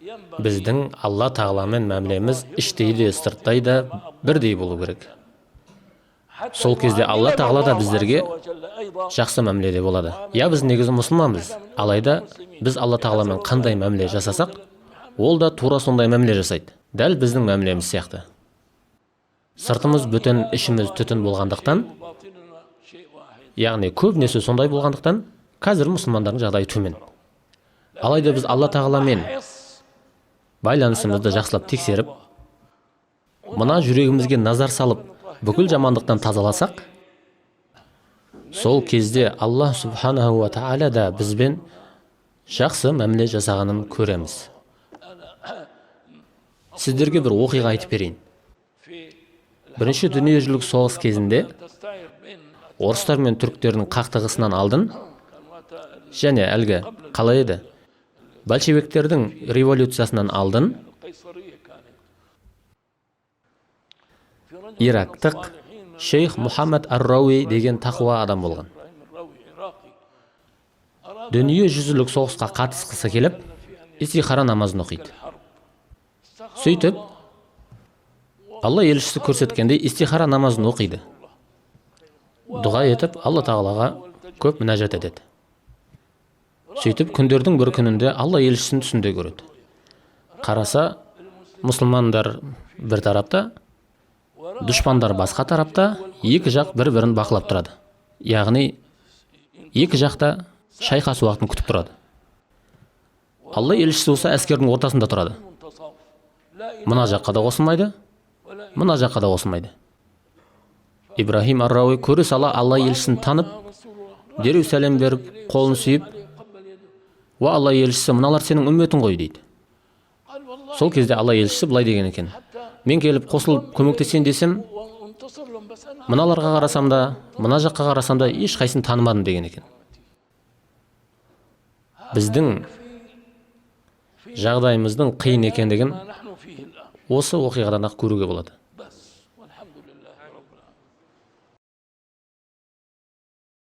Біздің Алла тағаламен мәмілеміз іштей де, сырттай да бірдей болу керек. Сол кезде Алла тағала да біздерге жақсы мәміледе болады. Иә, біз негізі мұсылманбыз, алайда біз Алла тағаламен қандай мәміле жасасақ, ол да тура сондай мәміле жасайды, дәл біздің мәмілеміз сияқты. Сыртымыз бүтін, ішіміз түтін болғандықтан, яғни көбінесе сондай болғандықтан, қазір мұсылмандардың жағдайы төмен. Алайда біз Алла тағаламен байланысымызды жақсылап тексеріп, мына жүрегімізге назар салып, бүкіл жамандықтан тазаласақ, сол кезде Алла субханаху уа тағала да бізбен жақсы мәміле жасағанын көреміз. Сіздерге бір оқиға айтып берейін. Бірінші дүниежүзілік соғыс кезінде орыстар мен түріктердің қақтығысынан алдын және әлгі қалай еді, большевиктердің революциясынан алдын ирактық шейх Мұхаммад ар-Рауи деген тақуа адам болған. Дүние жүзілік соғысқа қатысқысы келіп, истихара намазын оқиды. Сөйтіп, Алла елшісі көрсеткендей истихара намазын оқиды. Дұға етіп, Алла тағалаға көп мінәжат етеді. Сөйтіп, күндердің бір күнінде Алла елшісін түсінде көреді. Қараса, мұсылмандар бір тарапта, дұшпандар басқа тарапта, екі жақ бір-бірін бақылап тұрады. Яғни, екі жақта шайқас уақытын күтіп тұрады. Алла елшісі болса әскердің ортасында тұрады. Мына жаққа да қосылмайды, мына жаққа да қосылмайды. Ибрахим ар-Рауи көре сала Алла елшісін танып, дереу сәлем беріп, қолын сүйіп, «Уа Алла елшісі, мыналар сенің үмметің ғой», дейді. Сол кезде Алла елшісі былай деген екен: «Мен келіп қосылып көмектесейін десем, мыналарға қарасам да, мына жаққа қарасам да, ешқайсысын танымадым», деген екен. Біздің жағдайымыздың қиын екендігін осы оқиғадан ақ көруге болады.